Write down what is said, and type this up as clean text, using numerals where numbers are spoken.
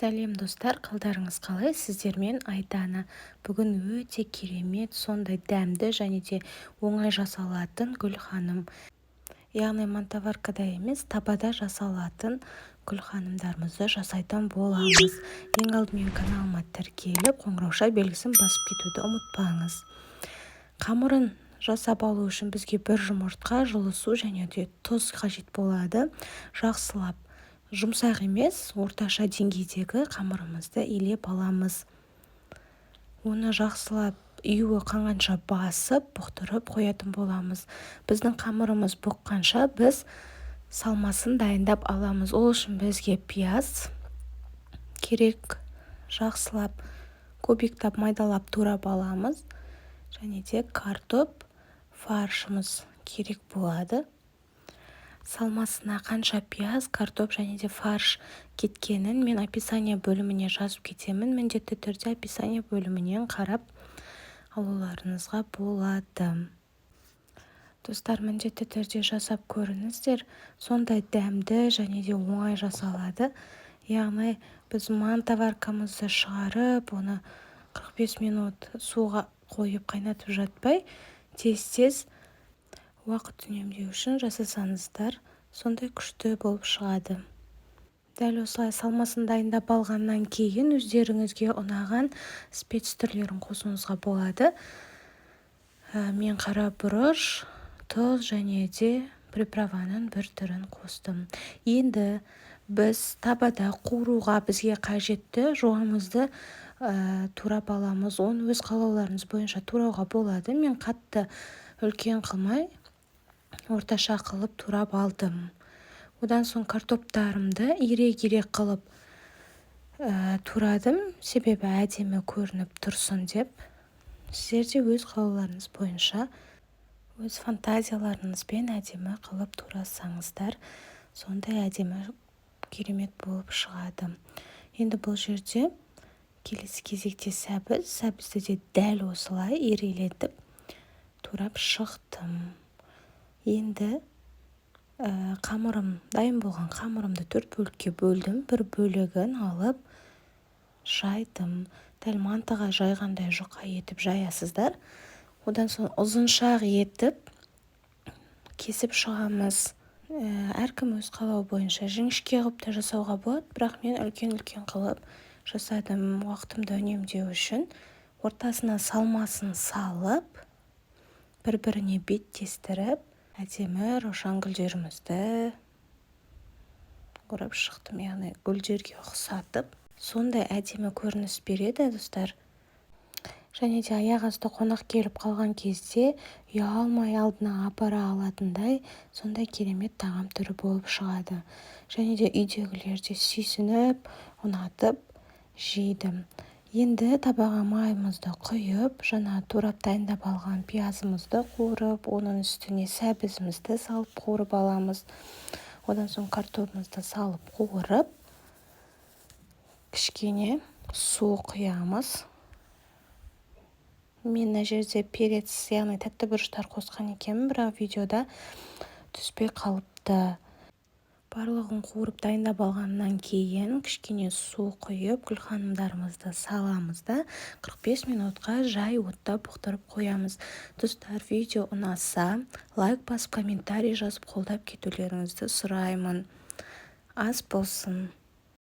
Сәлем, достар! Қалдарыңыз қалай? Сіздермен Айдана. Бүгін өте керемет, сондай дәмді және де оңай жасалатын гүлханым, яғни мантоваркада емес, табада жасалатын гүлханымдарымызды жасайтын боламыз. Ең алдымен каналыма тіркеліп, қоңырауша белгісін басып кетуді ұмытпаңыз. Қамырын жасап алу үшін бізге бір жұмыртқа, жылы су және де тұз қажет болады. Жақсылап, жұмсақ емес, орташа деңгейдегі қамырымызды илеп аламыз. Оны жақсылап июі қанғанша басып, бұқтырып қоятын боламыз. Біздің қамырымыз бұққанша, біз салмасын дайындап аламыз. Ол үшін бізге пияз керек, жақсылап кубиктап, майдалап турап аламыз және де картоп фаршымыз керек болады. Салмасына қанша пияз, картоп және де фарш кеткенін мен описание бөліміне жазып кетемін. Міндетті түрде описание бөлімінен қарап алуларыңызға болады. Достар, міндетті түрде жасап көріңіздер. Сондай дәмді және де оңай жасалады. Яғни біз мантоваркамызды шығарып, оны 45 минут суға қойып қайнатып жатпай, тез-тез уақыт үнемдеу үшін жасасаңыздар, сондай күшті болып шығады. Дәл осылай салмасын дайындап алғаннан кейін өздеріңізге ұнаған спец түрлерін қосуыңызға болады. Мен қара бұрыш, тұз және де приправаның бір түрін қостым. Енді біз табада қуыруға бізге қажетті жуамызды турап аламыз. Оны өз қалауларыңыз бойынша турауға болады. Мен қатты үлкен қылмай, орташа қылып турап алдым. Одан соң картоптарымды ирек-ирек қылып турадым, себебі әдемі көрініп тұрсын деп. Сіздер де өз қалауларыңыз бойынша, өз фантазияларыңызбен әдемі қылып турасаңыздар, сондай әдемі, керемет болып шығады. Енді бұл жерде келесі кезекте сәбіз. Сәбізді де дәл осылай ирелетіп турап шықтым. Енді қамырым дайын болған. Қамырымды төрт бөлікке бөлдім. Бір бөлігін алып жайдым. Дәл мантыға жайғандай жұқа етіп жаясыздар. Одан соң ұзыншақ етіп кесіп шығамыз. Әркім өз қалауы бойынша жіңішке қылып та жасауға болады, бірақ мен үлкен-үлкен қылып жасадым уақытымды үнемдеу үшін. Ортасына салмасын салып, бір-біріне беттестіріп, әдемі раушан гүлдерімізді орап шықтым, яғни гүлдерге ұқсатып, сондай әдемі көрініс береді, достар. Және де аяқ асты қонақ келіп қалған кезде ұялмай алдына апара алатындай сондай керемет тағам түрі болып шығады. Және де үйдегілер де сүйсініп, ұнатып жейді. Енді табаға майымызды құйып, жаңа турап дайындап алған пиязымызды қуырып, оның үстіне сәбізімізді салып қуырып аламыз. Одан соң картобымызды салып қуырып, кішкене су құямыз. Мен мына жерде перец, яғни тәтті бұрыштар қосқан екенмін, бірақ видеода түспей қалыпты. Барлығын қуырып дайындап алғаннан кейін кішкене су құйып, гүлханымдарымызды саламыз да, 45 минутқа жай отта бұқтырып қоямыз. Достар, видео ұнаса, лайк басып, комментарий жазып, қолдап кетулеріңізді сұраймын. Ас болсын!